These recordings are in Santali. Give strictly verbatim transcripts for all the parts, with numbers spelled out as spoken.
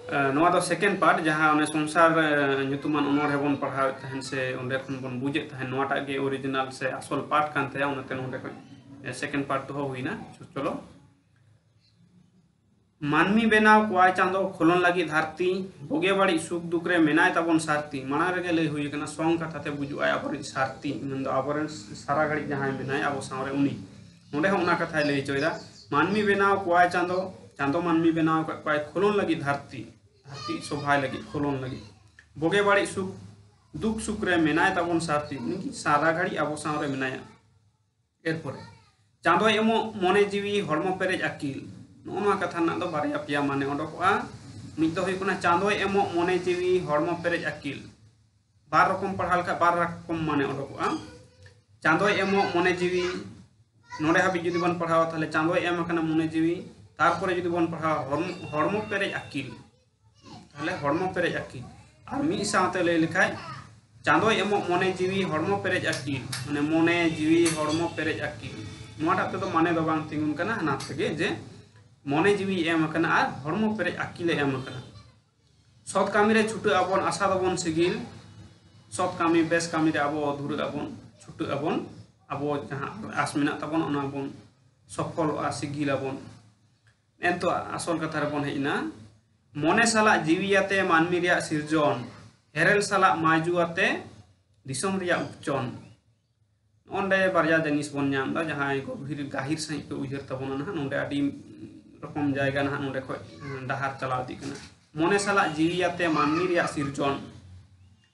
ᱱᱚᱣᱟ ᱫᱚ second part, ᱡᱟᱦᱟᱸ ᱚᱱᱮ ᱥᱚᱝᱥᱟᱨ ᱧᱩᱛᱩᱢᱟᱱ ᱚᱱᱚᱬᱦᱮ ᱵᱚᱱ ᱯᱟᱲᱦᱟᱣᱮᱫ ᱛᱟᱦᱮᱱ ᱥᱮ ᱚᱸᱰᱮ ᱠᱷᱚᱱ ᱵᱚᱱ ᱵᱩᱡᱮᱫ ᱛᱟᱦᱮᱱ, ᱱᱚᱣᱟᱴᱟᱜ ᱜᱮ original ᱥᱮ ᱟᱥᱚᱞ part ᱠᱟᱱ ᱛᱟᱭᱟ, ᱚᱱᱟᱛᱮ ᱱᱚᱸᱰᱮ ᱠᱷᱚᱱ second part ᱫᱚᱦᱚ ᱦᱩᱭᱱᱟ᱾ ᱪᱚᱞᱚ᱾ ᱢᱟᱹᱱᱢᱤ ᱵᱮᱱᱟᱣ ᱠᱚᱣᱟᱭ ᱪᱟᱸᱫᱚ ᱠᱷᱚᱞᱚᱱ ᱞᱟᱹᱜᱤᱫ ᱫᱷᱟᱹᱨᱛᱤ, ᱵᱩᱜᱤ ᱵᱟᱹᱲᱤᱡ ᱥᱩᱠ ᱫᱩᱠ ᱨᱮ ᱢᱮᱱᱟᱭ ᱛᱟᱵᱚᱱ ᱥᱟᱨᱛᱤ᱾ ᱢᱟᱲᱟᱝ ᱨᱮᱜᱮ ᱞᱟᱹᱭ ᱦᱩᱭ ᱟᱠᱟᱱᱟ, song ᱠᱟᱛᱷᱟ ᱛᱮ ᱵᱩᱡᱩᱜᱼᱟᱭ ᱟᱵᱚᱨᱮᱱ ᱥᱟᱨᱛᱤ, ᱢᱮᱱᱫᱚ ᱟᱵᱚᱨᱮᱱ ᱥᱟᱨᱟ ᱜᱷᱟᱹᱲᱤᱡ ᱡᱟᱦᱟᱸᱭ ᱢᱮᱱᱟᱭ ᱟᱵᱚ ᱥᱟᱶᱨᱮ ᱩᱱᱤ᱾ ᱱᱚᱸᱰᱮ ᱦᱚᱸ ᱚᱱᱟ ᱠᱟᱛᱷᱟᱭ ᱞᱟᱹᱭ ᱦᱚᱪᱚᱭᱮᱫᱟ, ᱢᱟᱹᱱᱢᱤ ᱵᱮᱱᱟᱣ ᱠᱚᱣᱟᱭ ᱪᱟᱸᱫᱚ, ᱪᱟᱸᱫᱚ ᱢᱟᱹᱱᱢᱤ ᱵᱮᱱᱟᱣ ᱟᱠᱟᱫ ᱠᱚᱣᱟᱭ ᱠᱷᱚᱞᱚᱱ ᱞᱟᱹᱜᱤᱫ ᱫᱷᱟᱹᱨᱛᱤ, ᱫᱷᱟᱹᱨᱛᱤ ᱥᱚᱵᱷᱟᱭ ᱞᱟᱹᱜᱤᱫ, ᱠᱷᱚᱞᱚᱱ ᱞᱟᱹᱜᱤᱫ᱾ ᱵᱩᱜᱤ ᱵᱟᱹᱲᱤᱡ ᱥᱩᱠ ᱫᱩᱠ ᱥᱩᱠ ᱨᱮ ᱢᱮᱱᱟᱭ ᱛᱟᱵᱚᱱ ᱥᱟᱨᱛᱤ, ᱩᱱᱤ ᱜᱮ ᱥᱟᱨᱟ ᱜᱷᱟᱹᱲᱤᱡ ᱟᱵᱚ ᱥᱟᱶᱨᱮ ᱢᱮᱱᱟᱭᱟ᱾ ᱮᱨᱯᱚᱨᱮ ᱪᱟᱸᱫᱚᱭ ᱮᱢᱚᱜ ᱢᱚᱱᱮ ᱡᱤᱣᱤ ᱦᱚᱲᱢᱚ ᱯᱮᱨᱮᱡ ᱟᱹᱠᱤᱞ᱾ ᱱᱚᱜᱼᱚ ᱱᱚᱣᱟ ᱠᱟᱛᱷᱟ ᱨᱮᱱᱟᱜ ᱫᱚ ᱵᱟᱨᱭᱟ ᱯᱮᱭᱟ ᱢᱟᱱᱮ ᱚᱰᱚᱠᱚᱜᱼᱟ᱾ ᱢᱤᱫ ᱫᱚ ᱦᱩᱭᱩᱜ ᱠᱟᱱᱟ ᱪᱟᱸᱫᱚᱭ ᱮᱢᱚᱜ ᱢᱚᱱᱮ ᱡᱤᱣᱤ ᱦᱚᱲᱢᱚ ᱯᱮᱨᱮᱡ ᱟᱹᱠᱤᱞ᱾ ᱵᱟᱨ ᱨᱚᱠᱚᱢ ᱯᱟᱲᱦᱟᱣ ᱞᱮᱠᱷᱟᱱ ᱵᱟᱨ ᱨᱚᱠᱚᱢ ᱢᱟᱱᱮ ᱚᱰᱚᱠᱚᱜᱼᱟ᱾ ᱪᱟᱸᱫᱚᱭ ᱮᱢᱚᱜ ᱢᱚᱱᱮ ᱡᱤᱣᱤ, ᱱᱚᱰᱮ ᱦᱟᱹᱵᱤᱡ ᱡᱩᱫᱤ ᱵᱚᱱ ᱯᱟᱲᱦᱟᱣᱟ, ᱛᱟᱦᱚᱞᱮ ᱪᱟᱸᱫᱚᱭ ᱮᱢ ᱟᱠᱟᱱᱟ ᱢᱚᱱᱮ ᱡᱤᱣᱤ᱾ ᱛᱟᱨᱯᱚᱨᱮ ᱡᱩᱫᱤ ᱵᱚᱱ ᱯᱟᱲᱦᱟᱣᱟ ᱦᱚᱲᱢᱚ, ᱦᱚᱲᱢᱚ ᱯᱮᱨᱮᱡ ᱟᱹᱠᱤᱞ, ᱛᱟᱦᱚᱞᱮ ᱦᱚᱲᱢᱚ ᱯᱮᱨᱮᱡ ᱟᱹᱠᱤᱞ᱾ ᱟᱨ ᱢᱤᱫ ᱥᱟᱶᱛᱮ ᱞᱟᱹᱭ ᱞᱮᱠᱷᱟᱡ ᱪᱟᱸᱫᱚᱭ ᱮᱢᱚᱜ ᱢᱚᱱᱮ ᱡᱤᱣᱤ ᱦᱚᱲᱢᱚ ᱯᱮᱨᱮᱡ ᱟᱹᱠᱤᱞ, ᱢᱟᱱᱮ ᱢᱚᱱᱮ ᱡᱤᱣᱤ ᱦᱚᱲᱢᱚ ᱯᱮᱨᱮᱡ ᱟᱹᱠᱤᱞ᱾ ᱱᱚᱣᱟᱴᱟᱜ ᱛᱮᱫᱚ ᱢᱟᱱᱮ ᱫᱚ ᱵᱟᱝ ᱛᱤᱸᱜᱩᱱ ᱠᱟᱱᱟ, ᱦᱟᱱᱟ ᱛᱮᱜᱮ ᱡᱮ ᱢᱚᱱᱮ ᱡᱤᱣᱤᱭ ᱮᱢ ᱟᱠᱟᱱᱟ ᱟᱨ ᱦᱚᱲᱢᱚ ᱯᱮᱨᱮᱡ ᱟᱹᱠᱤᱞᱮ ᱮᱢ ᱟᱠᱟᱱᱟ᱾ ᱥᱚᱛ ᱠᱟᱹᱢᱤ ᱨᱮ ᱪᱷᱩᱴᱟᱹᱜ ᱟᱵᱚᱱ, ᱟᱥᱟ ᱫᱚᱵᱚᱱ ᱥᱤᱜᱤᱞ᱾ ᱥᱚᱛ ᱠᱟᱹᱢᱤ, ᱵᱮᱥ ᱠᱟᱹᱢᱤ ᱨᱮ ᱟᱵᱚ ᱫᱷᱩᱨᱟᱹᱜ ᱟᱵᱚᱱ, ᱪᱷᱩᱴᱟᱹᱜ ᱟᱵᱚᱱ᱾ ᱟᱵᱚ ᱡᱟᱦᱟᱸ ᱟᱥ ᱢᱮᱱᱟᱜ ᱛᱟᱵᱚᱱ, ᱚᱱᱟ ᱵᱚᱱ ᱥᱚᱯᱷᱚᱞᱚᱜᱼᱟ, ᱥᱤᱜᱤᱞ ᱟᱵᱚᱱ᱾ ᱮᱱᱛᱚ ᱟᱥᱚᱞ ᱠᱟᱛᱷᱟ ᱨᱮᱵᱚᱱ ᱦᱮᱡ ᱮᱱᱟ, ᱢᱚᱱᱮ ᱥᱟᱞᱟᱜ ᱡᱤᱣᱤ ᱟᱛᱮ ᱢᱟᱹᱱᱢᱤ ᱨᱮᱭᱟᱜ ᱥᱤᱨᱡᱚᱱ, ᱦᱮᱨᱮᱞ ᱥᱟᱞᱟᱜ ᱢᱟᱭᱡᱩ ᱟᱛᱮ ᱫᱤᱥᱚᱢ ᱨᱮᱭᱟᱜ ᱩᱯᱪᱚᱱ᱾ ᱱᱚᱸᱰᱮ ᱵᱟᱨᱭᱟ ᱡᱤᱱᱤᱥ ᱵᱚᱱ ᱧᱟᱢ ᱮᱫᱟ, ᱡᱟᱦᱟᱸᱭ ᱜᱚᱵᱷᱤᱨ ᱜᱟᱹᱦᱤᱨ ᱥᱟᱺᱦᱤᱡ ᱯᱮ ᱩᱭᱦᱟᱹᱨ ᱛᱟᱵᱚᱱᱟ ᱱᱟᱦᱟᱜ, ᱱᱚᱸᱰᱮ ᱟᱹᱰᱤ ᱨᱚᱠᱚᱢ ᱡᱟᱭᱜᱟ ᱱᱟᱦᱟᱜ ᱱᱚᱸᱰᱮ ᱠᱷᱚᱡ ᱰᱟᱦᱟᱨ ᱪᱟᱞᱟᱣ ᱤᱫᱤᱜ ᱠᱟᱱᱟ᱾ ᱢᱚᱱᱮ ᱥᱟᱞᱟᱜ ᱡᱤᱣᱤ ᱟᱛᱮ ᱢᱟᱹᱱᱢᱤ ᱨᱮᱭᱟᱜ ᱥᱤᱨᱡᱚᱱ,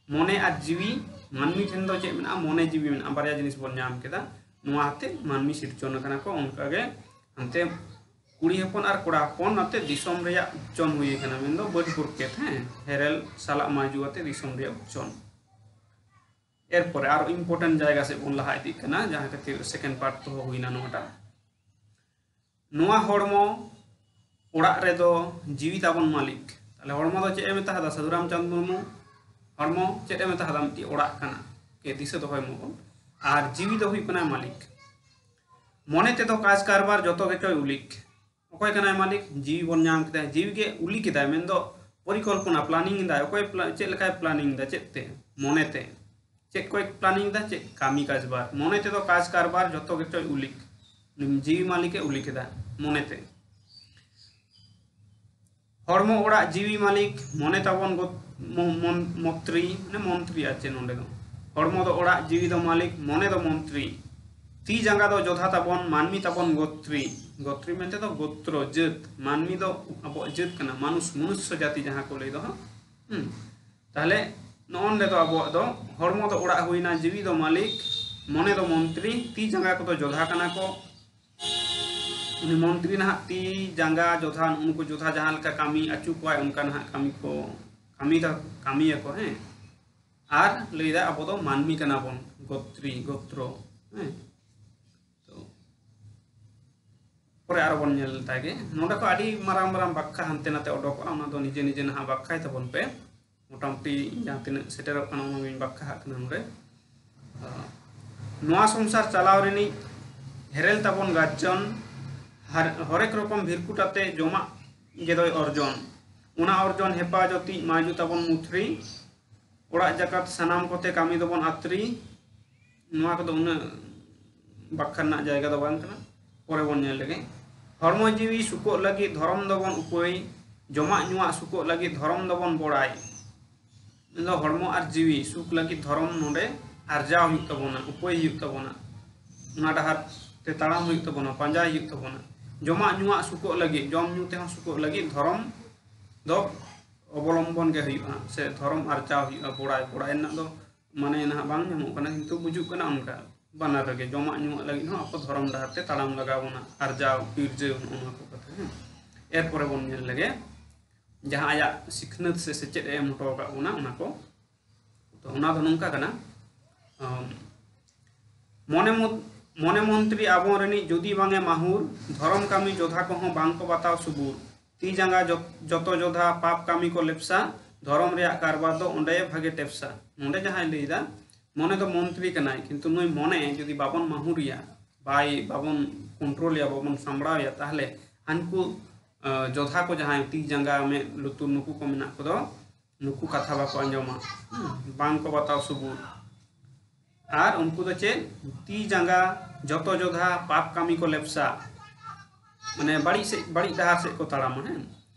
ᱢᱚᱱᱮ ᱟᱨ ᱡᱤᱣᱤ ᱢᱟᱹᱱᱢᱤ ᱴᱷᱮᱱ ᱫᱚ ᱪᱮᱫ ᱢᱮᱱᱟᱜᱼᱟ? ᱢᱚᱱᱮ ᱡᱤᱣᱤ ᱢᱮᱱᱟᱜᱼᱟ᱾ ᱵᱟᱨᱭᱟ ᱡᱤᱱᱤᱥ ᱵᱚᱱ ᱧᱟᱢ ᱠᱮᱫᱟ, ᱱᱚᱣᱟ ᱦᱚᱛᱮ ᱢᱟᱹᱱᱢᱤ ᱥᱤᱨᱡᱚᱱ ᱟᱠᱟᱱᱟ ᱠᱚ᱾ ᱚᱱᱠᱟᱜᱮ ᱦᱟᱱᱛᱮ ᱠᱩᱲᱤ ᱦᱚᱯᱚᱱ ᱟᱨ ᱠᱚᱲᱟ ᱦᱚᱯᱚᱱ ᱱᱚᱛᱮ ᱫᱤᱥᱚᱢ ᱨᱮᱭᱟᱜ ᱩᱯᱪᱚᱱ ᱦᱩᱭ ᱟᱠᱟᱱᱟ, ᱢᱮᱱᱫᱚ ᱵᱟᱹᱰ ᱯᱩᱨᱠᱮᱛ, ᱦᱮᱸ, ᱦᱮᱨᱮᱞ ᱥᱟᱞᱟᱜ ᱢᱟᱭᱡᱩ ᱟᱛᱮ ᱫᱤᱥᱚᱢ ᱨᱮᱭᱟᱜ ᱩᱯᱪᱚᱱ᱾ ᱮᱨᱯᱚᱨᱮ ᱟᱨᱚ important ᱡᱟᱭᱜᱟ ᱥᱮᱫ ᱵᱚᱱ ᱞᱟᱦᱟ ᱤᱫᱤᱜ ᱠᱟᱱᱟ, ᱡᱟᱦᱟᱸ ᱠᱷᱟᱹᱛᱤᱨ second part ᱫᱚᱦᱚ ᱦᱩᱭᱱᱟ ᱱᱚᱣᱟᱴᱟᱜ᱾ ᱱᱚᱣᱟ ᱦᱚᱲᱢᱚ ᱚᱲᱟᱜ ᱨᱮᱫᱚ ᱡᱤᱣᱤ ᱛᱟᱵᱚᱱ ᱢᱟᱹᱞᱤᱠ᱾ ᱛᱟᱦᱞᱮ ᱦᱚᱲᱢᱚ ᱫᱚ ᱪᱮᱫ ᱮ ᱢᱮᱛᱟ ᱦᱟᱫᱟ ᱥᱟᱹᱫᱷᱩ ᱨᱟᱢᱪᱟᱸᱫᱽ ᱢᱩᱨᱢᱩ? ᱦᱚᱲᱢᱚ ᱪᱮᱫ ᱮ ᱢᱮᱛᱟ ᱦᱟᱫᱟ? ᱢᱤᱫᱴᱤᱡ ᱚᱲᱟᱜ ᱠᱟᱱᱟ, ᱠᱮ ᱫᱤᱥᱟᱹ ᱫᱚᱦᱚᱭ ᱢᱟᱵᱚᱱ᱾ ᱟᱨ ᱡᱤᱣᱤ ᱫᱚ ᱦᱩᱭᱩᱜ ᱠᱟᱱᱟ ᱢᱟᱹᱞᱤᱠ᱾ ᱢᱚᱱᱮ ᱛᱮᱫᱚ ᱠᱟᱡᱽ ᱠᱟᱨᱵᱟᱨ ᱡᱚᱛᱚ ᱜᱮᱪᱚᱭ ᱩᱞᱤᱠ᱾ ᱚᱠᱚᱭ ᱠᱟᱱᱟᱭ ᱢᱟᱹᱞᱤᱠ? ᱡᱤᱣᱤ ᱵᱚᱱ ᱧᱟᱢ ᱠᱮᱫᱟ, ᱡᱤᱣᱤ ᱜᱮ ᱩᱞᱤ ᱠᱮᱫᱟᱭ, ᱢᱮᱱᱫᱚ ᱯᱚᱨᱤᱠᱚᱞᱯᱚᱱᱟ, ᱯᱞᱟᱱᱤᱝ ᱮᱫᱟᱭ᱾ ᱚᱠᱚᱭ ᱪᱮᱫ ᱞᱮᱠᱟᱭ ᱯᱞᱟᱱᱤᱝ ᱮᱫᱟ? ᱪᱮᱫ ᱛᱮ? ᱢᱚᱱᱮ ᱛᱮ᱾ ᱪᱮᱫ ᱠᱚᱭ ᱯᱞᱟᱱᱤᱝ ᱮᱫᱟ? ᱪᱮᱫ ᱠᱟᱹᱢᱤ ᱠᱟᱡᱽᱵᱟᱨ᱾ ᱢᱚᱱᱮ ᱛᱮᱫᱚ ᱠᱟᱡᱽ ᱠᱟᱨᱵᱟᱨ ᱡᱚᱛᱚ ᱜᱮᱪᱚᱭ ᱩᱞᱤᱠ, ᱩᱱᱤ ᱡᱤᱣᱤ ᱢᱟᱹᱞᱤᱠᱮ ᱩᱞᱤᱠ ᱮᱫᱟ ᱢᱚᱱᱮ ᱛᱮ᱾ ᱦᱚᱲᱢᱚ ᱚᱲᱟᱜ ᱡᱤᱣᱤ ᱢᱟᱹᱞᱤᱠ, ᱢᱚᱱᱮ ᱛᱟᱵᱚᱱ ᱜᱚ-, ᱢᱚ-, ᱢᱚᱱ-, ᱢᱚᱱᱛᱨᱤ, ᱢᱟᱱᱮ ᱢᱚᱱᱛᱨᱤ ᱟᱨ ᱪᱮᱫ ᱱᱚᱰᱮ ᱫᱚ᱾ ᱦᱚᱲᱢᱚ ᱫᱚ ᱚᱲᱟᱜ, ᱡᱤᱣᱤ ᱫᱚ ᱢᱟᱹᱞᱤᱠ, ᱢᱚᱱᱮ ᱫᱚ ᱢᱚᱱᱛᱨᱤ᱾ ᱛᱤ ᱡᱟᱸᱜᱟ ᱫᱚ ᱡᱚᱫᱷᱟ ᱛᱟᱵᱚᱱ, ᱢᱟᱹᱱᱢᱤ ᱛᱟᱵᱚᱱ ᱜᱚᱛᱨᱤ᱾ ᱜᱚᱛᱨᱤ ᱢᱮᱱᱛᱮ ᱫᱚ ᱜᱳᱛᱨᱚ, ᱡᱟᱹᱛ᱾ ᱢᱟᱹᱱᱢᱤ ᱫᱚ ᱟᱵᱚᱣᱟᱜ ᱡᱟᱹᱛ ᱠᱟᱱᱟ, ᱢᱟᱱᱩᱥ, ᱢᱚᱱᱩᱥᱥᱚ ᱡᱟᱹᱛᱤ ᱡᱟᱦᱟᱸ ᱠᱚ ᱞᱟᱹᱭ ᱫᱚ ᱦᱟᱸᱜ᱾ ᱦᱩᱸ᱾ ᱛᱟᱦᱞᱮ ᱱᱚᱜᱼᱚ ᱱᱚᱰᱮ ᱫᱚ ᱟᱵᱚᱣᱟᱜ ᱫᱚ ᱦᱚᱲᱢᱚ ᱫᱚ ᱚᱲᱟᱜ ᱦᱩᱭᱱᱟ, ᱡᱤᱣᱤ ᱫᱚ ᱢᱟᱹᱞᱤᱠ, ᱢᱚᱱᱮ ᱫᱚ ᱢᱚᱱᱛᱨᱤ, ᱛᱤ ᱡᱟᱸᱜᱟ ᱠᱚᱫᱚ ᱡᱚᱫᱷᱟ ᱠᱟᱱᱟ ᱠᱚ᱾ ᱩᱱᱤ ᱢᱚᱱᱛᱨᱤ ᱱᱟᱦᱟᱜ ᱛᱤ ᱡᱟᱸᱜᱟ ᱡᱚᱫᱷᱟ, ᱩᱱᱠᱩ ᱡᱚᱫᱷᱟ ᱡᱟᱦᱟᱸ ᱞᱮᱠᱟ ᱠᱟᱹᱢᱤ ᱟᱹᱪᱩ ᱠᱚᱣᱟᱭ, ᱚᱱᱠᱟ ᱱᱟᱦᱟᱜ ᱠᱟᱹᱢᱤ ᱠᱚ ᱠᱟᱹᱢᱤ ᱫᱟ-, ᱠᱟᱹᱢᱤᱭᱟᱠᱚ, ᱦᱮᱸ᱾ ᱟᱨ ᱞᱟᱹᱭᱫᱟ ᱟᱵᱚ ᱫᱚ ᱢᱟᱹᱱᱢᱤ ᱠᱟᱱᱟ ᱵᱚᱱ, ᱜᱳᱛᱨᱤ, ᱜᱳᱛᱨᱚ, ᱦᱮᱸ᱾ ᱛᱚ ᱯᱚᱨᱮ ᱟᱨᱚ ᱵᱚᱱ ᱧᱮᱞ ᱞᱮᱛᱟᱭ ᱜᱮ᱾ ᱱᱚᱰᱮ ᱠᱷᱚᱱ ᱟᱹᱰᱤ ᱢᱟᱨᱟᱝ ᱢᱟᱨᱟᱝ ᱵᱟᱠᱠᱷᱟ ᱦᱟᱱᱛᱮ ᱱᱟᱛᱮ ᱚᱰᱚᱠᱚᱜᱼᱟ, ᱚᱱᱟ ᱫᱚ ᱱᱤᱡᱮ ᱱᱤᱡᱮ ᱱᱟᱦᱟᱜ ᱵᱟᱠᱠᱷᱟᱭ ᱛᱟᱵᱚᱱ ᱯᱮ᱾ ᱢᱚᱴᱟᱢᱩᱴᱤ ᱡᱟᱦᱟᱸ ᱛᱤᱱᱟᱹᱜ ᱥᱮᱴᱮᱨᱚᱜ ᱠᱟᱱᱟ, ᱚᱱᱟ ᱜᱤᱧ ᱵᱟᱠᱠᱷᱟ ᱦᱟᱜ ᱠᱟᱱᱟ ᱱᱚᱰᱮ᱾ ᱟᱸ, ᱱᱚᱣᱟ ᱥᱚᱝᱥᱟᱨ ᱪᱟᱞᱟᱣ ᱨᱤᱱᱤᱡ ᱦᱮᱨᱮᱞ ᱛᱟᱵᱚᱱ ᱜᱟᱨᱡᱚᱱ, ᱦᱟᱨ-, ᱦᱚᱨᱮᱠ ᱨᱚᱠᱚᱢ ᱵᱷᱤᱨᱠᱩᱴ ᱟᱛᱮ ᱡᱚᱢᱟᱜ ᱜᱮᱫᱚᱭ ᱚᱨᱡᱚᱱ᱾ ᱚᱱᱟ ᱚᱨᱡᱚᱱ ᱦᱮᱯᱟᱡᱚᱛᱤᱡ ᱢᱟᱹᱭᱡᱩ ᱛᱟᱵᱚᱱ ᱢᱩᱛᱷᱨᱤ, ᱚᱲᱟᱜ ᱡᱟᱠᱟᱛ ᱥᱟᱱᱟᱢ ᱠᱚᱛᱮ ᱠᱟᱹᱢᱤ ᱫᱚᱵᱚᱱ ᱟᱛᱨᱤ᱾ ᱱᱚᱣᱟ ᱠᱚᱫᱚ ᱩᱱᱟᱹᱜ ᱵᱟᱠᱷᱟᱱ ᱨᱮᱱᱟᱜ ᱡᱟᱭᱜᱟ ᱫᱚ ᱵᱟᱝ ᱠᱟᱱᱟ, ᱯᱚᱨᱮ ᱵᱚᱱ ᱧᱮᱞ ᱞᱮᱜᱮ᱾ ᱦᱚᱲᱢᱚ ᱡᱤᱣᱤ ᱥᱩᱠᱚᱜ ᱞᱟᱹᱜᱤᱫ ᱫᱷᱚᱨᱚᱢ ᱫᱚᱵᱚᱱ ᱩᱯᱟᱹᱭ, ᱡᱚᱢᱟᱜ ᱧᱩᱣᱟᱜ ᱥᱩᱠᱚᱜ ᱞᱟᱹᱜᱤᱫ ᱫᱷᱚᱨᱚᱢ ᱫᱚᱵᱚᱱ ᱵᱚᱲᱟᱭ᱾ ᱢᱮᱱᱫᱚ ᱦᱚᱲᱢᱚ ᱟᱨ ᱡᱤᱣᱤ ᱥᱩᱠ ᱞᱟᱹᱜᱤᱫ ᱫᱷᱚᱨᱚᱢ ᱱᱚᱰᱮ ᱟᱨᱡᱟᱣ ᱦᱩᱭᱩᱜ ᱛᱟᱵᱚᱱᱟ, ᱩᱯᱟᱹᱭ ᱦᱩᱭᱩᱜ ᱛᱟᱵᱚᱱᱟ, ᱚᱱᱟ ᱰᱟᱦᱟᱨ ᱛᱮ ᱛᱟᱲᱟᱢ ᱦᱩᱭᱩᱜ ᱛᱟᱵᱚᱱᱟ, ᱯᱟᱸᱡᱟᱭ ᱦᱩᱭᱩᱜ ᱛᱟᱵᱚᱱᱟ᱾ ᱡᱚᱢᱟᱜ ᱧᱩᱣᱟᱜ ᱥᱩᱠᱚᱜ ᱞᱟᱹᱜᱤᱫ, ᱡᱚᱢ ᱧᱩ ᱛᱮᱦᱚᱸ ᱥᱩᱠᱚᱜ ᱞᱟᱹᱜᱤᱫ ᱫᱷᱚᱨᱚᱢ ᱫᱚ ᱚᱵᱚᱞᱚᱢᱵᱚᱱ ᱜᱮ ᱦᱩᱭᱩᱜᱼᱟ, ᱥᱮ ᱫᱷᱚᱨᱚᱢ ᱟᱨᱡᱟᱣ ᱦᱩᱭᱩᱜᱼᱟ᱾ ᱵᱚᱲᱟᱭ, ᱵᱚᱲᱟᱭ ᱨᱮᱱᱟᱜ ᱫᱚ ᱢᱟᱱᱮ ᱱᱟᱦᱟᱜ ᱵᱟᱝ ᱧᱟᱢᱚᱜ ᱠᱟᱱᱟ, ᱠᱤᱱᱛᱩ ᱵᱩᱡᱩᱜ ᱠᱟᱱᱟ ᱚᱱᱠᱟ᱾ ᱵᱟᱱᱟᱨ ᱨᱮᱜᱮ ᱡᱚᱢᱟᱜ ᱧᱩᱣᱟᱜ ᱞᱟᱹᱜᱤᱫ ᱦᱚᱸ ᱟᱵᱚ ᱫᱷᱚᱨᱚᱢ ᱰᱟᱦᱟᱨ ᱛᱮ ᱛᱟᱲᱟᱢ ᱞᱟᱜᱟᱣ ᱵᱚᱱᱟ, ᱟᱨᱡᱟᱣ ᱥᱤᱨᱡᱟᱹᱣ, ᱱᱚᱜᱼᱚ ᱱᱚᱣᱟ ᱠᱚ ᱠᱟᱛᱷᱟ, ᱦᱮᱸ᱾ ᱮᱨᱯᱚᱨᱮ ᱵᱚᱱ ᱧᱮᱞ ᱞᱮᱜᱮ ᱡᱟᱦᱟᱸ ᱟᱭᱟᱜ ᱥᱤᱠᱷᱱᱟᱹᱛ ᱥᱮ ᱥᱮᱪᱮᱫ ᱮ ᱮᱢ ᱦᱚᱴᱚ ᱟᱠᱟᱫ ᱵᱚᱱᱟ, ᱚᱱᱟ ᱠᱚ᱾ ᱛᱚ ᱚᱱᱟ ᱫᱚ ᱱᱚᱝᱠᱟ ᱠᱟᱱᱟ, ᱟᱢ, ᱢᱚᱱᱮ ᱢᱚ-, ᱢᱚᱱᱮ ᱢᱚᱱᱛᱨᱤ ᱟᱵᱚ ᱨᱤᱱᱤᱡ ᱡᱩᱫᱤ ᱵᱟᱝᱮ ᱢᱟᱦᱩᱨ, ᱫᱷᱚᱨᱚᱢ ᱠᱟᱹᱢᱤ ᱡᱚᱫᱷᱟ ᱠᱚᱦᱚᱸ ᱵᱟᱝ ᱠᱚ ᱵᱟᱛᱟᱣ ᱥᱩᱵᱩᱨ᱾ ᱛᱤ ᱡᱟᱸᱜᱟ ᱡᱚ-, ᱡᱚᱛᱚ ᱡᱚᱫᱷᱟ ᱯᱟᱯ ᱠᱟᱹᱢᱤ ᱠᱚ ᱞᱮᱯᱥᱟ, ᱫᱷᱚᱨᱚᱢ ᱨᱮᱭᱟᱜ ᱠᱟᱨᱵᱟᱨ ᱫᱚ ᱚᱸᱰᱮ ᱵᱷᱟᱜᱮ ᱴᱮᱯᱥᱟ᱾ ᱱᱚᱸᱰᱮ ᱡᱟᱦᱟᱸᱭ ᱞᱟᱹᱭᱫᱟ, ᱢᱚᱱᱮ ᱫᱚ ᱢᱚᱱᱛᱨᱤ ᱠᱟᱱᱟᱭ, ᱠᱤᱱᱛᱩ ᱱᱩᱭ ᱢᱚᱱᱮ ᱡᱩᱫᱤ ᱵᱟᱵᱚᱱ ᱢᱟᱦᱩᱨᱤᱭᱟ, ᱵᱟᱭ, ᱵᱟᱵᱚᱱ ᱠᱚᱱᱴᱨᱳᱞᱮᱭᱟ, ᱵᱟᱵᱚᱱ ᱥᱟᱢᱵᱲᱟᱣᱮᱭᱟ, ᱛᱟᱦᱞᱮ ᱦᱟᱱᱠᱩ ᱡᱚᱫᱷᱟ ᱠᱚ ᱡᱟᱦᱟᱸᱭ ᱛᱤ ᱡᱟᱸᱜᱟ ᱢᱮᱫ ᱞᱩᱛᱩᱨ ᱱᱩᱠᱩ ᱠᱚ ᱢᱮᱱᱟᱜ ᱠᱚᱫᱚ, ᱱᱩᱠᱩ ᱠᱟᱛᱷᱟ ᱵᱟᱠᱚ ᱟᱸᱡᱚᱢᱟ, ᱦᱩᱸ, ᱵᱟᱝ ᱠᱚ ᱵᱟᱛᱟᱣ ᱥᱩᱵᱩᱨ᱾ ᱟᱨ ᱩᱱᱠᱩ ᱫᱚ ᱪᱮᱫ? ᱛᱤ ᱡᱟᱸᱜᱟ ᱡᱚᱛᱚ ᱡᱚᱫᱷᱟ ᱯᱟᱯ ᱠᱟᱹᱢᱤ ᱠᱚ ᱞᱮᱯᱥᱟ, ᱢᱟᱱᱮ ᱵᱟᱹᱲᱤᱡ ᱥᱮᱫ, ᱵᱟᱹᱲᱤᱡ ᱰᱟᱦᱟᱨ ᱥᱮᱫ ᱠᱚ ᱛᱟᱲᱟᱢᱟ᱾ ᱦᱮᱸ,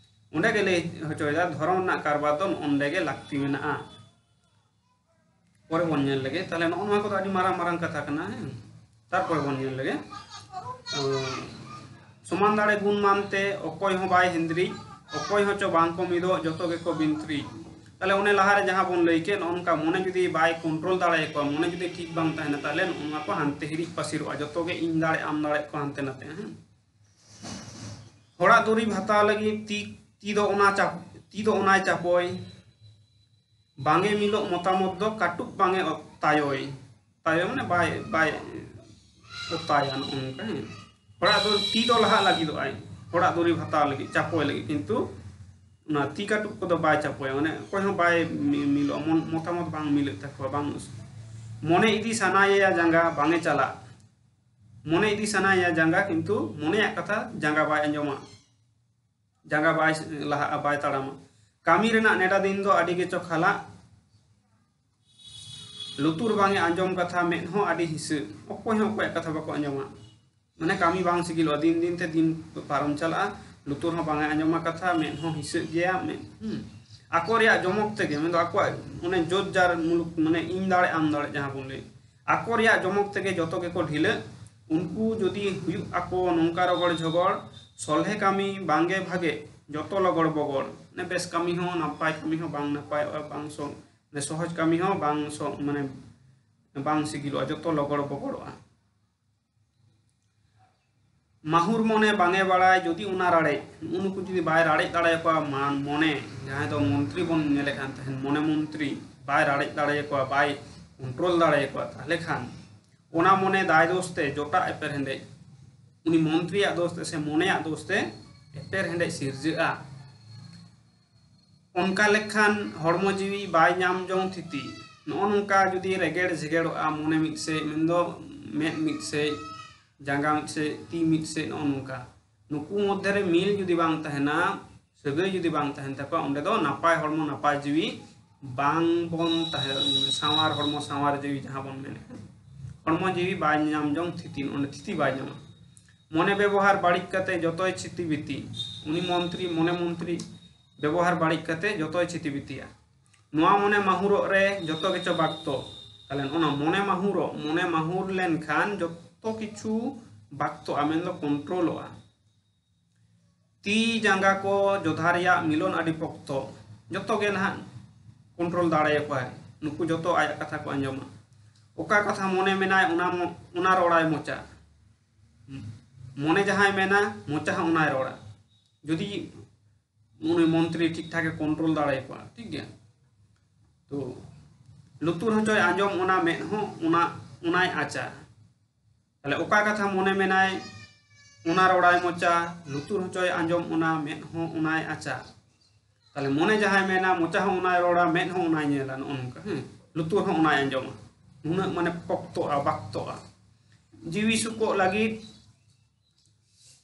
ᱚᱸᱰᱮ ᱜᱮ ᱞᱟᱹᱭ ᱦᱚᱪᱚᱭᱮᱫᱟ, ᱫᱷᱚᱨᱚᱢ ᱨᱮᱱᱟᱜ ᱠᱟᱨᱵᱟᱨ ᱫᱚ ᱱᱚᱸᱰᱮ ᱜᱮ ᱞᱟᱹᱠᱛᱤ ᱢᱮᱱᱟᱜᱼᱟ᱾ ᱯᱚᱨᱮ ᱵᱚᱱ ᱧᱮᱞ ᱞᱮᱜᱮ᱾ ᱛᱟᱦᱞᱮ ᱱᱚᱜᱼᱚ ᱱᱚᱣᱟ ᱠᱚᱫᱚ ᱟᱹᱰᱤ ᱢᱟᱨᱟᱝ ᱢᱟᱨᱟᱝ ᱠᱟᱛᱷᱟ ᱠᱟᱱᱟ᱾ ᱦᱮᱸ, ᱛᱟᱨᱯᱚᱨᱮ ᱵᱚᱱ ᱧᱮᱞ ᱞᱮᱜᱮ᱾ ᱚ, ᱥᱚᱢᱟᱱ ᱫᱟᱲᱮ ᱜᱩᱱ ᱢᱟᱱᱛᱮ ᱚᱠᱚᱭ ᱦᱚᱸ ᱵᱟᱭ ᱦᱤᱱᱫᱽᱨᱤ, ᱚᱠᱚᱭ ᱦᱚᱸ ᱪᱚ ᱵᱟᱝ ᱠᱚ ᱢᱤᱫᱚᱜ, ᱡᱚᱛᱚ ᱜᱮᱠᱚ ᱵᱤᱱᱛᱨᱤ᱾ ᱛᱟᱦᱞᱮ ᱚᱱᱮ ᱞᱟᱦᱟᱨᱮ ᱡᱟᱦᱟᱸ ᱵᱚᱱ ᱞᱟᱹᱭ ᱠᱮᱫ, ᱱᱚᱜᱼᱚ ᱱᱚᱝᱠᱟ ᱢᱚᱱᱮ ᱡᱩᱫᱤ ᱵᱟᱭ ᱠᱚᱱᱴᱨᱳᱞ ᱫᱟᱲᱮᱭᱟᱠᱚᱣᱟ, ᱢᱚᱱᱮ ᱡᱩᱫᱤ ᱴᱷᱤᱠ ᱵᱟᱝ ᱛᱟᱦᱮᱱᱟ, ᱛᱟᱦᱞᱮ ᱱᱚᱜᱼᱚ ᱱᱚᱣᱟ ᱠᱚ ᱦᱟᱱᱛᱮ ᱦᱤᱨᱤᱡ ᱯᱟᱹᱥᱤᱨᱚᱜᱼᱟ, ᱡᱚᱛᱚ ᱜᱮ ᱤᱧ ᱫᱟᱲᱮ ᱟᱢ ᱫᱟᱲᱮ ᱠᱚ ᱦᱟᱱᱛᱮ ᱱᱟᱛᱮᱜᱼᱟ᱾ ᱦᱮᱸ, ᱦᱚᱲᱟᱜ ᱫᱩᱨᱤᱵᱽ ᱦᱟᱛᱟᱣ ᱞᱟᱹᱜᱤᱫ ᱛᱤ, ᱛᱤ ᱫᱚ ᱚᱱᱟ ᱪᱟᱯ-, ᱛᱤ ᱫᱚ ᱚᱱᱟᱭ ᱪᱟᱯᱚᱭ, ᱵᱟᱝᱮ ᱢᱤᱞᱚᱜ ᱢᱚᱛᱟᱢᱚᱛ ᱫᱚ ᱠᱟᱹᱴᱩᱵ ᱵᱟᱝᱮ ᱚᱛᱟᱭᱚᱭ᱾ ᱛᱟᱭᱚᱭ ᱢᱟᱱᱮ ᱵᱟᱭ, ᱵᱟᱭ ᱚᱛᱟᱭᱟ, ᱱᱚᱜᱼᱚ ᱱᱚᱝᱠᱟ᱾ ᱦᱮᱸ, ᱦᱚᱲᱟᱜ ᱫᱚ ᱛᱤ ᱫᱚ ᱞᱟᱦᱟᱜ ᱞᱟᱹᱜᱤᱫᱚᱜ ᱟᱭ, ᱦᱚᱲᱟᱜ ᱫᱩᱨᱤᱵᱽ ᱦᱟᱛᱟᱣ ᱞᱟᱹᱜᱤᱫ, ᱪᱟᱯᱚᱭ ᱞᱟᱹᱜᱤᱫ, ᱠᱤᱱᱛᱩ ᱚᱱᱟ ᱛᱤ ᱠᱟᱹᱴᱩᱵ ᱠᱚᱫᱚ ᱵᱟᱭ ᱪᱟᱯᱚᱭᱟ, ᱢᱟᱱᱮ ᱚᱠᱚᱭ ᱦᱚᱸ ᱵᱟᱭ ᱢᱤ-, ᱢᱤᱞᱚᱜᱼᱟ, ᱢᱚᱱ, ᱢᱚᱛᱟᱢᱚᱛ ᱵᱟᱝ ᱢᱤᱞᱟᱹᱜ ᱛᱟᱠᱚᱣᱟ, ᱵᱟᱝ᱾ ᱢᱚᱱᱮ ᱤᱫᱤ ᱥᱟᱱᱟᱭᱮᱭᱟ ᱡᱟᱸᱜᱟ, ᱵᱟᱝᱮ ᱪᱟᱞᱟᱜ᱾ ᱢᱚᱱᱮ ᱤᱫᱤ ᱥᱟᱱᱟᱭᱮᱭᱟ ᱡᱟᱸᱜᱟ, ᱠᱤᱱᱛᱩ ᱢᱚᱱᱮᱭᱟᱜ ᱠᱟᱛᱷᱟ ᱡᱟᱸᱜᱟ ᱵᱟᱭ ᱟᱸᱡᱚᱢᱟ, ᱡᱟᱸᱜᱟ ᱵᱟᱭ ᱞᱟᱦᱟᱜᱼᱟ, ᱵᱟᱭ ᱛᱟᱲᱟᱢᱟ᱾ ᱠᱟᱹᱢᱤ ᱨᱮᱱᱟᱜ ᱱᱮᱰᱟ ᱫᱤᱱ ᱫᱚ ᱟᱹᱰᱤ ᱜᱮᱪᱚ ᱠᱷᱟᱞᱟᱜ᱾ ᱞᱩᱛᱩᱨ ᱵᱟᱝᱮ ᱟᱸᱡᱚᱢ ᱠᱟᱛᱷᱟ, ᱢᱮᱫ ᱦᱚᱸ ᱟᱹᱰᱤ ᱦᱤᱥᱟᱹ᱾ ᱚᱠᱚᱭ ᱦᱚᱸ ᱚᱠᱚᱭᱟᱜ ᱠᱟᱛᱷᱟ ᱵᱟᱠᱚ ᱟᱸᱡᱚᱢᱟ᱾ ᱢᱟᱱᱮ ᱠᱟᱹᱢᱤ ᱵᱟᱝ ᱥᱤᱜᱤᱞᱚᱜᱼᱟ, ᱫᱤᱱ ᱫᱤᱱ ᱛᱮ ᱫᱤᱱ ᱯᱟᱨᱚᱢ ᱪᱟᱞᱟᱜᱼᱟ, ᱞᱩᱛᱩᱨ ᱦᱚᱸ ᱵᱟᱝᱮ ᱟᱸᱡᱚᱢᱟ ᱠᱟᱛᱷᱟ, ᱢᱮᱫ ᱦᱚᱸ ᱦᱤᱥᱟᱹᱜ ᱜᱮᱭᱟ, ᱢᱮᱫ, ᱦᱩᱸ᱾ ᱟᱠᱚ ᱨᱮᱭᱟᱜ ᱡᱚᱢᱚᱠ ᱛᱮᱜᱮ, ᱢᱮᱱᱫᱚ ᱟᱠᱚᱣᱟᱜ ᱚᱱᱮ ᱡᱳᱨ ᱡᱟᱨ ᱢᱩᱞᱩᱠ, ᱢᱟᱱᱮ ᱤᱧ ᱫᱟᱲᱮ ᱟᱢ ᱫᱟᱲᱮ ᱡᱟᱦᱟᱸ ᱵᱚᱱ ᱞᱟᱹᱭ, ᱟᱠᱚ ᱨᱮᱭᱟᱜ ᱡᱚᱢᱚᱠ ᱛᱮᱜᱮ ᱡᱚᱛᱚ ᱜᱮᱠᱚ ᱰᱷᱤᱞᱟᱹᱜ᱾ ᱩᱱᱠᱩ ᱡᱩᱫᱤ ᱦᱩᱭᱩᱜ ᱟᱠᱚ ᱱᱚᱝᱠᱟ ᱨᱚᱜᱚᱲ ᱡᱷᱚᱜᱚᱲ, ᱥᱚᱞᱦᱮ ᱠᱟᱹᱢᱤ ᱵᱟᱝᱜᱮ ᱵᱷᱟᱜᱮ, ᱡᱚᱛᱚ ᱞᱚᱜᱚᱲ ᱵᱚᱜᱚᱲ᱾ ᱢᱟᱱᱮ ᱵᱮᱥ ᱠᱟᱹᱢᱤ ᱦᱚᱸ, ᱱᱟᱯᱟᱭ ᱠᱟᱹᱢᱤ ᱦᱚᱸ ᱵᱟᱝ ᱱᱟᱯᱟᱭᱚᱜᱼᱟ, ᱵᱟᱝ ᱥᱚ-, ᱢᱟᱱᱮ ᱥᱚᱦᱚᱡ ᱠᱟᱹᱢᱤ ᱦᱚᱸ ᱵᱟᱝ ᱥᱚ-, ᱢᱟᱱᱮ ᱵᱟᱝ ᱥᱤᱜᱤᱞᱚᱜᱼᱟ, ᱡᱚᱛᱚ ᱞᱚᱜᱚᱲ ᱵᱚᱜᱚᱲᱚᱜᱼᱟ᱾ ᱢᱟᱦᱩᱨ ᱢᱚᱱᱮ ᱵᱟᱝᱮ ᱵᱟᱲᱟᱭ ᱡᱩᱫᱤ ᱚᱱᱟ ᱨᱟᱲᱮᱡ, ᱱᱩᱜᱼᱩ ᱱᱩᱠᱩ ᱡᱩᱫᱤ ᱵᱟᱭ ᱨᱟᱲᱮᱡ ᱫᱟᱲᱮᱭᱟᱠᱚᱣᱟ, ᱢᱟᱱ ᱢᱚᱱᱮ, ᱡᱟᱦᱟᱸᱭ ᱫᱚ ᱢᱚᱱᱛᱨᱤ ᱵᱚᱱ ᱧᱮᱞᱮ ᱠᱟᱱ ᱛᱟᱦᱮᱸᱱ, ᱢᱚᱱᱮ ᱢᱚᱱᱛᱨᱤ ᱵᱟᱭ ᱨᱟᱲᱮᱡ ᱫᱟᱲᱮᱭᱟᱠᱚᱣᱟ, ᱵᱟᱭ ᱠᱚᱱᱴᱨᱳᱞ ᱫᱟᱲᱮᱭᱟᱠᱚᱣᱟ, ᱛᱟᱦᱞᱮ ᱠᱷᱟᱱ ᱚᱱᱟ ᱢᱚᱱᱮ ᱫᱟᱭ ᱫᱳᱥ ᱛᱮ ᱡᱚᱴᱟᱜ ᱮᱯᱮᱨ ᱦᱮᱸᱰᱮᱡ, ᱩᱱᱤ ᱢᱚᱱᱛᱨᱤᱭᱟᱜ ᱫᱳᱥ ᱛᱮ ᱥᱮ ᱢᱚᱱᱮᱭᱟᱜ ᱫᱳᱥ ᱛᱮ ᱮᱯᱮᱨ ᱦᱮᱸᱰᱮᱡ ᱥᱤᱨᱡᱟᱹᱜᱼᱟ᱾ ᱚᱱᱠᱟ ᱞᱮᱠᱷᱟᱱ ᱦᱚᱲᱢᱚ ᱡᱤᱣᱤ ᱵᱟᱭ ᱧᱟᱢ ᱡᱚᱝ ᱛᱷᱤᱛᱤ᱾ ᱱᱚᱜᱼᱚ ᱱᱚᱝᱠᱟ ᱡᱩᱫᱤ ᱨᱮᱜᱮᱲ ᱡᱷᱮᱜᱮᱲᱚᱜᱼᱟ, ᱢᱚᱱᱮ ᱢᱤᱫ ᱥᱮᱫ, ᱢᱮᱱᱫᱚ ᱢᱮᱫ ᱢᱤᱫ ᱥᱮᱫ, ᱡᱟᱸᱜᱟ ᱢᱤᱫ ᱥᱮᱫ, ᱛᱤ ᱢᱤᱫ ᱥᱮᱫ, ᱱᱚᱜᱼᱚ ᱱᱚᱝᱠᱟ᱾ ᱱᱩᱠᱩ ᱢᱚᱫᱽᱫᱷᱮ ᱨᱮ ᱢᱤᱞ ᱡᱩᱫᱤ ᱵᱟᱝ ᱛᱟᱦᱮᱱᱟ, ᱥᱟᱹᱜᱟᱹᱭ ᱡᱩᱫᱤ ᱵᱟᱝ ᱛᱟᱦᱮᱱ ᱛᱟᱠᱚᱣᱟ, ᱚᱸᱰᱮ ᱫᱚ ᱱᱟᱯᱟᱭ ᱦᱚᱲᱢᱚ ᱱᱟᱯᱟᱭ ᱡᱤᱣᱤ ᱵᱟᱝ ᱵᱚᱱ ᱛᱟᱦᱮᱸ, ᱥᱟᱶᱟᱨ ᱦᱚᱲᱢᱚ ᱥᱟᱶᱟᱨ ᱡᱤᱣᱤ ᱡᱟᱦᱟᱸ ᱵᱚᱱ ᱢᱮᱱᱮᱫ ᱠᱟᱱ, ᱦᱚᱲᱢᱚ ᱡᱤᱣᱤ ᱵᱟᱭ ᱧᱟᱢ ᱡᱚᱝ ᱛᱷᱤᱛᱤ, ᱚᱸᱰᱮ ᱛᱷᱤᱛᱤ ᱵᱟᱭ ᱧᱟᱢᱟ᱾ ᱢᱚᱱᱮ ᱵᱮᱵᱚᱦᱟᱨ ᱵᱟᱹᱲᱤᱡ ᱠᱟᱛᱮ ᱡᱚᱛᱚᱭ ᱪᱷᱤᱛᱤ ᱵᱤᱛᱤ᱾ ᱩᱱᱤ ᱢᱚᱱᱛᱨᱤ, ᱢᱚᱱᱮ ᱢᱚᱱᱛᱨᱤ ᱵᱮᱵᱚᱦᱟᱨ ᱵᱟᱹᱲᱤᱡ ᱠᱟᱛᱮ ᱡᱚᱛᱚᱭ ᱪᱷᱤᱛᱤ ᱵᱤᱛᱤᱭᱟ᱾ ᱱᱚᱣᱟ ᱢᱚᱱᱮ ᱢᱟᱦᱩᱨᱚᱜ ᱨᱮ ᱡᱚᱛᱚ ᱜᱮᱪᱚ ᱵᱟᱠᱛᱚ᱾ ᱛᱟᱦᱞᱮ ᱚᱱᱟ ᱢᱚᱱᱮ ᱢᱟᱦᱩᱨᱚᱜ, ᱢᱚᱱᱮ ᱢᱟᱦᱩᱨ ᱞᱮᱱᱠᱷᱟᱱ ᱡᱚᱛᱚ ᱠᱤᱪᱷᱩ ᱵᱟᱠᱛᱚᱜᱼᱟ, ᱢᱮᱱᱫᱚ ᱠᱚᱱᱴᱨᱳᱞᱚᱜᱼᱟ᱾ ᱛᱤ ᱡᱟᱸᱜᱟ ᱠᱚ ᱡᱚᱫᱷᱟ ᱨᱮᱭᱟᱜ ᱢᱤᱞᱚᱱ ᱟᱹᱰᱤ ᱯᱚᱠᱛᱚ᱾ ᱡᱚᱛᱚ ᱜᱮ ᱱᱟᱦᱟᱜ ᱠᱚᱱᱴᱨᱳᱞ ᱫᱟᱲᱮᱭᱟᱠᱚᱣᱟᱭ᱾ ᱱᱩᱠᱩ ᱡᱚᱛᱚ ᱟᱭᱟᱜ ᱠᱟᱛᱷᱟ ᱠᱚ ᱟᱸᱡᱚᱢᱟ᱾ ᱚᱠᱟ ᱠᱟᱛᱷᱟ ᱢᱚᱱᱮ ᱢᱮᱱᱟᱭ, ᱚᱱᱟ ᱢᱚ-, ᱚᱱᱟ ᱨᱚᱲᱟᱭ ᱢᱚᱪᱟ᱾ ᱢᱚᱱᱮ ᱡᱟᱦᱟᱸᱭ ᱢᱮᱱᱟ, ᱢᱚᱪᱟ ᱦᱚᱸ ᱚᱱᱟᱭ ᱨᱚᱲᱟ᱾ ᱡᱩᱫᱤ ᱩᱱᱤ ᱢᱚᱱᱛᱨᱤ ᱴᱷᱤᱠ ᱴᱷᱟᱠ ᱮ ᱠᱚᱱᱴᱨᱳᱞ ᱫᱟᱲᱮᱭᱟᱠᱚᱣᱟ, ᱴᱷᱤᱠ ᱜᱮᱭᱟ? ᱛᱚ ᱞᱩᱛᱩᱨ ᱦᱚᱪᱚᱭ ᱟᱸᱡᱚᱢ, ᱚᱱᱟ ᱢᱮᱫ ᱦᱚᱸ ᱚᱱᱟ, ᱚᱱᱟᱭ ᱟᱪᱟ᱾ ᱛᱟᱦᱞᱮ ᱚᱠᱟ ᱠᱟᱛᱷᱟ ᱢᱚᱱᱮ ᱢᱮᱱᱟᱭ, ᱚᱱᱟ ᱨᱚᱲᱟᱭ ᱢᱚᱪᱟ, ᱞᱩᱛᱩᱨ ᱦᱚᱪᱚᱭ ᱟᱸᱡᱚᱢ, ᱚᱱᱟ ᱢᱮᱫ ᱦᱚᱸ ᱚᱱᱟᱭ ᱟᱪᱟ᱾ ᱛᱟᱦᱞᱮ ᱢᱚᱱᱮ ᱡᱟᱦᱟᱸᱭ ᱢᱮᱱᱟ, ᱢᱚᱪᱟ ᱦᱚᱸ ᱚᱱᱟᱭ ᱨᱚᱲᱟ, ᱢᱮᱫ ᱦᱚᱸ ᱚᱱᱟᱭ ᱧᱮᱞᱟ, ᱱᱚᱜᱼᱚ ᱱᱚᱝᱠᱟ, ᱦᱮᱸ, ᱞᱩᱛᱩᱨ ᱦᱚᱸ ᱚᱱᱟᱭ ᱟᱸᱡᱚᱢᱟ᱾ ᱱᱩᱱᱟᱹᱜ ᱢᱟᱱᱮ ᱯᱚᱠᱛᱚᱜᱼᱟ, ᱵᱟᱠᱛᱚᱜᱼᱟ᱾ ᱡᱤᱣᱤ ᱥᱩᱠᱚᱜ ᱞᱟᱹᱜᱤᱫ,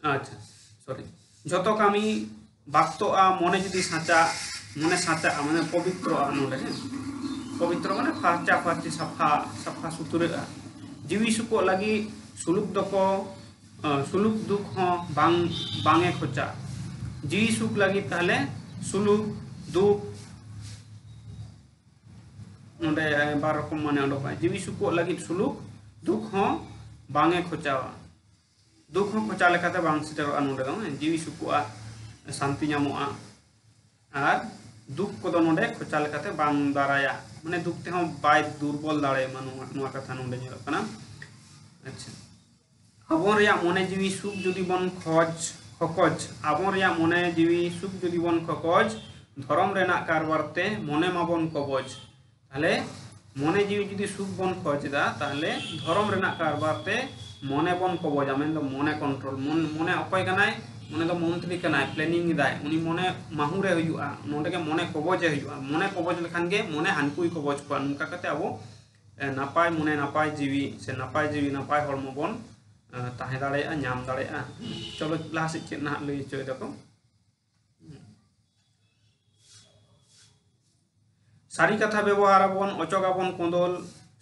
ᱟᱪᱪᱷᱟ, ᱥᱚᱨᱤ, ᱡᱷᱚᱛᱚ ᱠᱟᱹᱢᱤ ᱵᱟᱠᱛᱚᱜᱼᱟ, ᱢᱚᱱᱮ ᱡᱩᱫᱤ ᱥᱟᱸᱪᱟ, ᱢᱚᱱᱮ ᱥᱟᱸᱪᱟᱜᱼᱟ, ᱢᱟᱱᱮ ᱯᱚᱵᱤᱛᱨᱚᱜᱼᱟ ᱱᱚᱰᱮ, ᱦᱮᱸ? ᱯᱚᱵᱤᱛᱨᱚ ᱢᱟᱱᱮ ᱯᱷᱟᱨᱪᱟ ᱯᱷᱟᱨᱪᱤ, ᱥᱟᱯᱷᱟ, ᱥᱟᱯᱷᱟ ᱥᱩᱛᱨᱟᱹᱜᱼᱟ᱾ ᱡᱤᱣᱤ ᱥᱩᱠᱚᱜ ᱞᱟᱹᱜᱤᱫ ᱥᱩᱞᱩᱠ ᱫᱚᱠᱚ, ᱟᱸ, ᱥᱩᱞᱩᱠ ᱫᱩᱠ ᱦᱚᱸ ᱵᱟᱝ, ᱵᱟᱝ ᱮ ᱠᱷᱚᱪᱟ᱾ ᱡᱤᱣᱤ ᱥᱩᱠ ᱞᱟᱹᱜᱤᱫ ᱛᱟᱦᱞᱮ ᱥᱩᱞᱩᱠ, ᱫᱩᱠ, ᱱᱚᱰᱮ ᱵᱟᱨ ᱨᱚᱠᱚᱢ ᱢᱟᱱᱮ ᱚᱰᱚᱠᱚᱜᱼᱟ᱾ ᱡᱤᱣᱤ ᱥᱩᱠᱚᱜ ᱞᱟᱹᱜᱤᱫ ᱥᱩᱞᱩᱠ, ᱫᱩᱠ ᱦᱚᱸ ᱵᱟᱝ ᱮ ᱠᱷᱚᱪᱟᱣᱟ᱾ ᱫᱩᱠ ᱦᱚᱸ ᱠᱷᱚᱪᱟ ᱞᱮᱠᱟᱛᱮ ᱵᱟᱝ ᱥᱮᱴᱮᱨᱚᱜᱼᱟ ᱱᱚᱰᱮ ᱫᱚ, ᱦᱮᱸ, ᱡᱤᱣᱤ ᱥᱩᱠᱚᱜᱼᱟ, ᱥᱟᱱᱛᱤ ᱧᱟᱢᱚᱜᱼᱟ᱾ ᱟᱨ ᱫᱩᱠ ᱠᱚᱫᱚ ᱱᱚᱰᱮ ᱠᱷᱚᱪᱟ ᱞᱮᱠᱟᱛᱮ ᱵᱟᱝ ᱫᱟᱨᱟᱭᱟ, ᱢᱟᱱᱮ ᱫᱩᱠ ᱛᱮᱦᱚᱸ ᱵᱟᱭ ᱫᱩᱨᱵᱚᱞ ᱫᱟᱲᱮᱭᱟᱢᱟ, ᱱᱚᱣᱟ, ᱱᱚᱣᱟ ᱠᱟᱛᱷᱟ ᱱᱚᱰᱮ ᱧᱮᱞᱚᱜ ᱠᱟᱱᱟ᱾ ᱟᱪᱪᱷᱟ, ᱟᱵᱚ ᱨᱮᱭᱟᱜ ᱢᱚᱱᱮ ᱡᱤᱣᱤ ᱥᱩᱠ ᱡᱩᱫᱤ ᱵᱚᱱ ᱠᱷᱚᱡᱽ, ᱠᱷᱚᱠᱚᱡᱽ, ᱟᱵᱚ ᱨᱮᱭᱟᱜ ᱢᱚᱱᱮ ᱡᱤᱣᱤ ᱥᱩᱠ ᱡᱩᱫᱤ ᱵᱚᱱ ᱠᱷᱚᱠᱚᱡᱽ, ᱫᱷᱚᱨᱚᱢ ᱨᱮᱱᱟᱜ ᱠᱟᱨᱵᱟᱨ ᱛᱮ ᱢᱚᱱᱮ ᱢᱟᱵᱚᱱ ᱠᱚᱵᱚᱡᱽ᱾ ᱛᱟᱦᱞᱮ ᱢᱚᱱᱮ ᱡᱤᱣᱤ ᱡᱩᱫᱤ ᱥᱩᱠ ᱵᱚᱱ ᱠᱷᱚᱡᱽ ᱮᱫᱟ, ᱛᱟᱦᱞᱮ ᱫᱷᱚᱨᱚᱢ ᱨᱮᱱᱟᱜ ᱠᱟᱨᱵᱟᱨ ᱛᱮ ᱢᱚᱱᱮ ᱵᱚᱱ ᱠᱚᱵᱚᱡᱟ, ᱢᱮᱱᱫᱚ ᱢᱚᱱᱮ ᱠᱚᱱᱴᱨᱳᱞ᱾ ᱢᱚᱱ-, ᱢᱚᱱᱮ ᱚᱠᱚᱭ ᱠᱟᱱᱟᱭ? ᱢᱚᱱᱮ ᱫᱚ ᱢᱚᱱᱛᱨᱤ ᱠᱟᱱᱟᱭ, ᱯᱞᱮᱱᱤᱝ ᱮᱫᱟᱭ, ᱩᱱᱤ ᱢᱚᱱᱮ ᱢᱟᱦᱩᱨᱮ ᱦᱩᱭᱩᱜᱼᱟ, ᱱᱚᱰᱮ ᱜᱮ ᱢᱚᱱᱮ ᱠᱚᱵᱚᱡᱮ ᱦᱩᱭᱩᱜᱼᱟ᱾ ᱢᱚᱱᱮ ᱠᱚᱵᱚᱡ ᱞᱮᱠᱷᱟᱱ ᱜᱮ ᱢᱚᱱᱮ ᱦᱟᱱᱠᱩᱭ ᱠᱚᱵᱚᱡ ᱠᱚᱣᱟ᱾ ᱱᱚᱝᱠᱟ ᱠᱟᱛᱮ ᱟᱵᱚ, ᱮ, ᱱᱟᱯᱟᱭ ᱢᱚᱱᱮ ᱱᱟᱯᱟᱭ ᱡᱤᱣᱤ ᱥᱮ ᱱᱟᱯᱟᱭ ᱡᱤᱣᱤ ᱱᱟᱯᱟᱭ ᱦᱚᱲᱢᱚ ᱵᱚᱱ, ᱛᱟᱦᱮᱸ ᱫᱟᱲᱮᱭᱟᱜᱼᱟ, ᱧᱟᱢ ᱫᱟᱲᱮᱭᱟᱜᱼᱟ᱾ ᱪᱚᱞᱚ ᱞᱟᱦᱟ ᱥᱮᱫ ᱪᱮᱫ ᱱᱟᱦᱟᱜ ᱞᱟᱹᱭ ᱦᱚᱪᱚᱭ ᱫᱟᱠᱚ᱾ ᱥᱟᱹᱨᱤ ᱠᱟᱛᱷᱟ ᱵᱮᱵᱚᱦᱟᱨ ᱟᱵᱚᱱ, ᱚᱪᱚᱜ ᱟᱵᱚᱱ ᱠᱚᱸᱫᱚᱞ,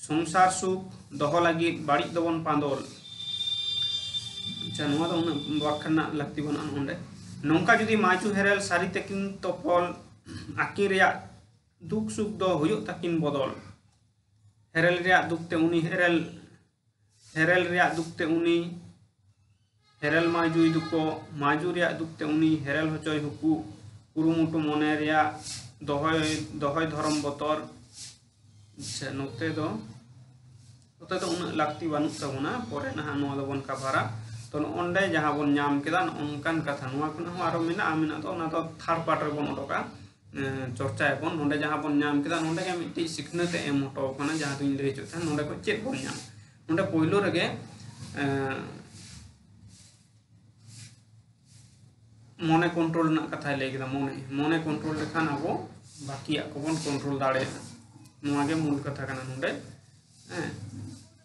ᱥᱚᱝᱥᱟᱨ ᱥᱩᱠ ᱫᱚᱦᱚ ᱞᱟᱹᱜᱤᱫ ᱵᱟᱹᱲᱤᱡ ᱫᱚᱵᱚᱱ ᱯᱟᱸᱫᱚᱞ᱾ ᱟᱪᱪᱷᱟ, ᱱᱚᱣᱟ ᱫᱚ ᱩᱱᱟᱹᱜ ᱵᱟᱠᱷᱮᱬ ᱨᱮᱱᱟᱜ ᱞᱟᱹᱠᱛᱤ ᱵᱟᱹᱱᱩᱜᱼᱟ ᱱᱚᱰᱮ᱾ ᱱᱚᱝᱠᱟ ᱡᱩᱫᱤ ᱢᱟᱹᱪᱩ ᱦᱮᱨᱮᱞ ᱥᱟᱹᱨᱤ ᱛᱮᱠᱤᱱ ᱛᱚᱯᱚᱞ, ᱟᱹᱠᱤᱱ ᱨᱮᱭᱟᱜ ᱫᱩᱠ ᱥᱩᱠ ᱫᱚ ᱦᱩᱭᱩᱜ ᱛᱟᱹᱠᱤᱱ ᱵᱚᱫᱚᱞ᱾ ᱦᱮᱨᱮᱞ ᱨᱮᱭᱟᱜ ᱫᱩᱠ ᱛᱮ ᱩᱱᱤ ᱦᱮᱨᱮᱞ, ᱦᱮᱨᱮᱞ ᱨᱮᱭᱟᱜ ᱫᱩᱠ ᱛᱮ ᱩᱱᱤ ᱦᱮᱨᱮᱞ ᱢᱟᱹᱡᱩᱭ ᱫᱩᱠᱚ, ᱢᱟᱹᱡᱩ ᱨᱮᱭᱟᱜ ᱫᱩᱠ ᱛᱮ ᱩᱱᱤ ᱦᱮᱨᱮᱞ ᱦᱚᱪᱚᱭ ᱦᱩᱠᱩ, ᱠᱩᱨᱩᱢᱩᱴᱩ ᱢᱚᱱᱮ ᱨᱮᱭᱟᱜ ᱫᱚᱦᱚᱭ, ᱫᱚᱦᱚᱭ ᱫᱷᱚᱨᱚᱢ ᱵᱚᱛᱚᱨ᱾ ᱟᱪᱪᱷᱟ, ᱱᱚᱛᱮ ᱫᱚ, ᱱᱚᱛᱮ ᱫᱚ ᱩᱱᱟᱹᱜ ᱞᱟᱹᱠᱛᱤ ᱵᱟᱹᱱᱩᱜ ᱛᱟᱵᱚᱱᱟ, ᱯᱚᱨᱮ ᱱᱟᱦᱟᱜ ᱱᱚᱣᱟ ᱫᱚᱵᱚᱱ ᱠᱟᱵᱷᱟᱨᱟ᱾ ᱛᱚ, ᱱᱚᱜᱼᱚ ᱱᱚᱰᱮ ᱡᱟᱦᱟᱸ ᱵᱚᱱ ᱧᱟᱢ ᱠᱮᱫᱟ, ᱱᱚᱜᱼᱚ ᱱᱚᱝᱠᱟᱱ ᱠᱟᱛᱷᱟ, ᱱᱚᱣᱟ ᱠᱷᱚᱱᱟᱜ ᱦᱚᱸ ᱟᱨᱚ ᱢᱮᱱᱟᱜᱼᱟ, ᱢᱮᱱᱟᱜ ᱫᱚ, ᱚᱱᱟ ᱫᱚ ᱛᱷᱟᱨᱰ ᱯᱟᱨᱴ ᱨᱮᱵᱚᱱ ᱚᱰᱚᱠᱟ, ᱮᱸ, ᱪᱚᱨᱪᱟᱭᱟᱵᱚᱱ᱾ ᱱᱚᱰᱮ ᱡᱟᱦᱟᱸ ᱵᱚᱱ ᱧᱟᱢ ᱠᱮᱫᱟ, ᱱᱚᱰᱮ ᱜᱮ ᱢᱤᱫᱴᱤᱡ ᱥᱤᱠᱷᱱᱟᱹᱛ ᱮ ᱮᱢ ᱦᱚᱴᱚ ᱟᱠᱟᱱᱟ, ᱡᱟᱦᱟᱸ ᱫᱚᱧ ᱞᱟᱹᱭ ᱦᱚᱪᱚᱭᱮᱫ ᱛᱟᱦᱮᱸᱫ, ᱱᱚᱰᱮ ᱠᱷᱚᱱ ᱪᱮᱫ ᱵᱚᱱ ᱧᱟᱢᱟ? ᱱᱚᱰᱮ ᱯᱳᱭᱞᱳ ᱨᱮᱜᱮ, ᱮᱸ, ᱢᱚᱱᱮ ᱠᱚᱱᱴᱨᱳᱞ ᱨᱮᱱᱟᱜ ᱠᱟᱛᱷᱟᱭ ᱞᱟᱹᱭ ᱠᱮᱫᱟ᱾ ᱢᱚᱱᱮ, ᱢᱚᱱᱮ ᱠᱚᱱᱴᱨᱳᱞ ᱞᱮᱠᱷᱟᱱ ᱟᱵᱚ ᱵᱟᱹᱠᱤᱭᱟᱜ ᱠᱚᱵᱚᱱ ᱠᱚᱱᱴᱨᱳᱞ ᱫᱟᱲᱮᱭᱟᱜᱼᱟ᱾ ᱱᱚᱣᱟ ᱜᱮ ᱢᱩᱞ ᱠᱟᱛᱷᱟ ᱠᱟᱱᱟ ᱱᱚᱰᱮ᱾ ᱦᱮᱸ,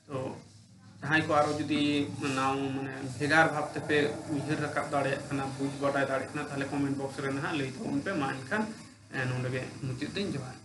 ᱛᱚ ᱡᱟᱦᱟᱸᱭ ᱠᱚ ᱟᱨᱚ ᱡᱩᱫᱤ ᱱᱟᱣᱟ, ᱢᱟᱱᱮ, ᱵᱷᱮᱜᱟᱨ ᱵᱷᱟᱵ ᱛᱮᱯᱮ ᱩᱭᱦᱟᱹᱨ ᱨᱟᱠᱟᱵ ᱫᱟᱲᱮᱭᱟᱜ ᱠᱟᱱᱟ, ᱵᱩᱡᱽ ᱵᱟᱰᱟᱭ ᱫᱟᱲᱮᱭᱟᱜ ᱠᱟᱱᱟ, ᱛᱟᱦᱚᱞᱮ ᱠᱚᱢᱮᱱᱴ ᱵᱚᱠᱥ ᱨᱮ ᱱᱟᱦᱟᱜ ᱞᱟᱹᱭ ᱛᱟᱵᱚᱱ ᱯᱮ᱾ ᱢᱟ ᱮᱱᱠᱷᱟᱱ, ᱮ, ᱱᱚᱰᱮ ᱜᱮ ᱢᱩᱪᱟᱹᱫ ᱫᱟᱹᱧ᱾ ᱡᱚᱦᱟᱨ᱾